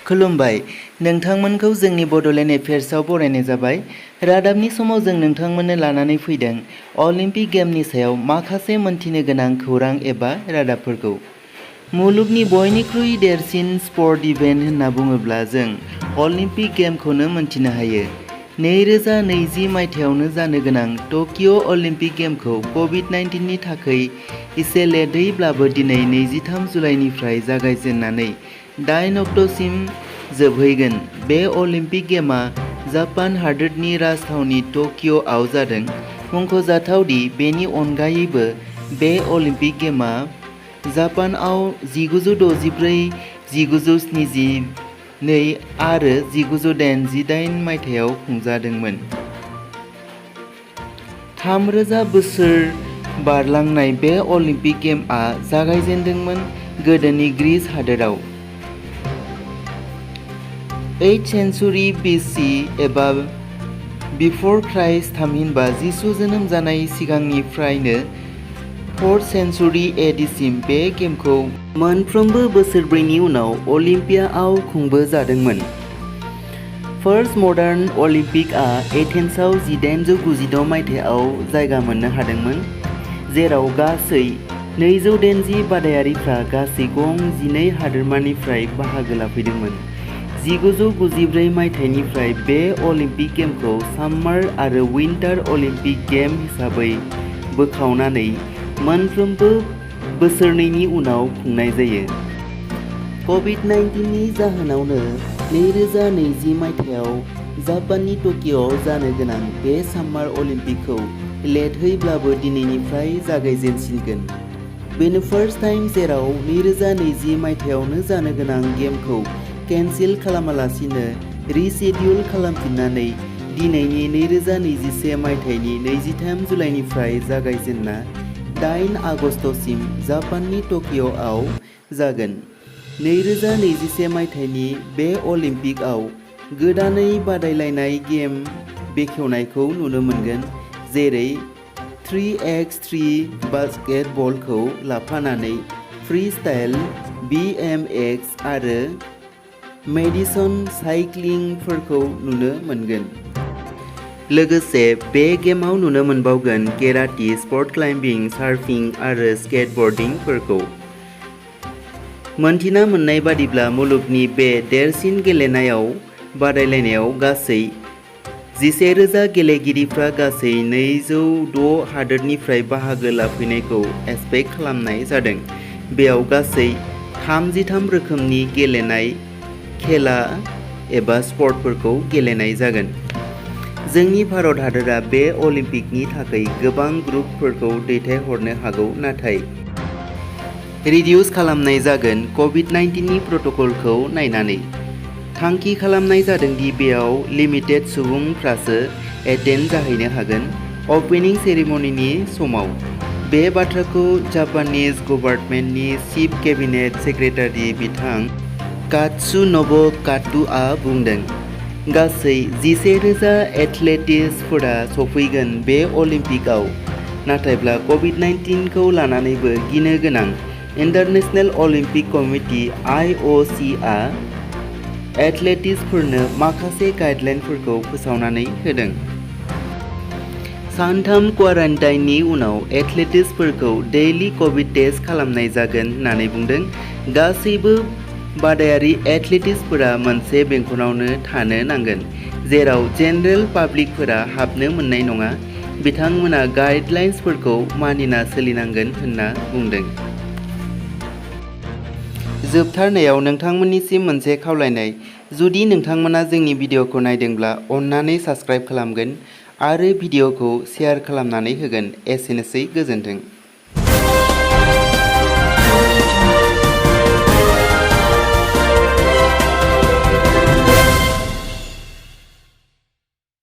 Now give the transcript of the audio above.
खुलुमबाय नोंथांमोनखौ जोंनि बड'लेण्ड एफेयार्सआव बरायनाय जाबाय। रादाबनि समाव जों नोंथांमोननो लानानै फैदों अलिम्पिक गेमनि सायाव माखासे मोनथिनो गोनां खौरां एबा रादाबफोरखौ। मुलुगनि बयनिख्रुइ देरसिन स्पर्ट इभेन्ट होनना बुङोब्ला जों अलिम्पिक गेमखौनो मोनथिनो हायो। 2020 मायथाइयावनो जानो गोनां टकिय' अलिम्पिक गेमखौ कभिड-19 नि थाखै इसे लेटैब्लाबो दिनै 23 जुलाइनिफ्राय जागायजेननानै 8 अक्ट'सिम जोबहैगोन। बे अलिम्पिक गेमआ जापान हादोरनि राजथावनि टकिय'आव जादों। मुंख'जाथावदि बेनि अनगायैबो बे अलिम्पिक गेमआ जापानआव 1964, 1972 आरो 1988 मायथाइयाव खुंजादोंमोन। 3000 बोसोर बारलांनाय बे अलिम्पिक गेमआ जागायजेन्दोंमोन गोदोनि ग्रीस हादोराव। 8th सेन्चुरि BC एबा बिफर क्राइस्ट थामहिनबा जिसु जोनोम जानाय सिगांनिफ्रायनो 4th सेन्चुरि AD सिम बे गेमखौ मोनफ्रोमबो बोसोरब्रैनि उनाव अलिम्पियाआव खुंबोजादोंमोन। फार्स्ट मडार्न अलिम्पिकआ एथेन्सआव 1896 मायथाइयाव जायगा मोननो हादोंमोन, जेराव गासै 280 बादायारिफ्रा गासै गं 12 हादोरमानिफ्राय बाहागो लाफैदोंमोन। 1994 मायथाइनिफ्राय बे अलिम्पिक गेमखौ सामार आरो विन्टार अलिम्पिक गेम हिसाबै बोखावनानै मोनफ्रोमबो बोसोरनैनि उनाव खुंनाय जायो। कभिड-19 नि जाहोनावनो 2020 मायथाइयाव जापाननि टकिय'आव जानो गोनां बे सामार अलिम्पिकखौ लेटैब्लाबो दिनैनिफ्राय जागायजेनसिगोन। बेनो फार्स्ट टाइम जेराव 2020 मायथाइयावनो जानो गोनां गेमखौ केनसेल खालामालासिनो रिशेड्युल खालामफिननानै दिनैनि 2021 मायथाइनि 23 जुलाइनिफ्राय जागायजेनना 8 आगस्तसिम जापाननि टकिय'आव जागोन। 2021 मायथाइनि बे अलिम्पिकआव गोदानै बादायलायनाय गेम बेखेवनायखौ नुनो मोनगोन, जेरै 3x3 बास्केटबलखौ लाफानानै फ्रीस्टाइल, BMX आरो मेडिसन साइक्लिंफोरखौ नुनो मोनगोन। लोगोसे बे गेमआव नुनो मोनबावगोन केराटे, स्पट क्लाइम्बिं, सार्फिं आरो स्केटबर्डिंफोरखौ। मोनथिना मोननाय बादिब्ला मुलुगनि बे देरसिन बादायलायनायाव गासै 11,000 गेलेगिरिफ्रा गासै 206 हादोरनिफ्राय बाहागो लाफैनायखौ एक्सपेक्ट खालामनाय जादों। बेयाव गासै 33 रोखोमनि गेलेनाय खेला एबा स्पर्टफोरखौ गेलेनाय जागोन। जोंनि भारत हादोरा बे अलिम्पिकनि थाखाय गोबां ग्रुपफोरखौ दैथायहरनो हागौ, नाथाय रिडिउस खालामनाय जागोन कभिड-19 नि प्रट'कलखौ नायनानै। थांखि खालामनाय जादोंदि बेयाव लिमिटेड सुबुंफ्रासो एटेन्ड जाहैनो हागोन। अपेनिं सेरेमनिनि समाव बे बाथ्राखौ जापानिज गभर्नमेन्टनि चिफ केबिनेट सेक्रेटारि बिथां कात्सुनोबु काट'आ बुंदों। गासै 11,000 एथलेटिक्सफोरा सफैगोन बे अलिम्पिकआव, नाथायब्ला कभिड-19 खौ लानानैबो गिनो गोनां। इन्टारनेशनेल अलिम्पिक कमिटि (IOC) आ एथलेटिक्सफोरनो माखासे गाइडलाइनफोरखौ फोसावनानै होदों। सानथाम क्वारान्टाइननि उनाव एथलेटिक्सफोरखौ डेइलि कभिड टेस्ट खालामनाय जागोन होननानै बुंदों। गासैबो बादायारि एथलेटिक्सफोरा मोनसे बेंखनावनो थानो नांगोन, जेराव जेनेरेल पाब्लिकफोरा हाबनो मोननाय नङा। बिथांमोना गाइडलाइन्सफोरखौ मानिना सोलिनांगोन होनना बुंदों। जोबथारनायाव नोंथांमोननिसिम मोनसे खावलायनाय, जुदि नोंथांमोना जोंनि भिडिअ'खौ नायदोंब्ला अन्नानै साबस्क्राइब खालामगोन आरो भिडिअ'खौ शेयार खालामनानै होगोन। एसेनोसै, गोजोन्थों।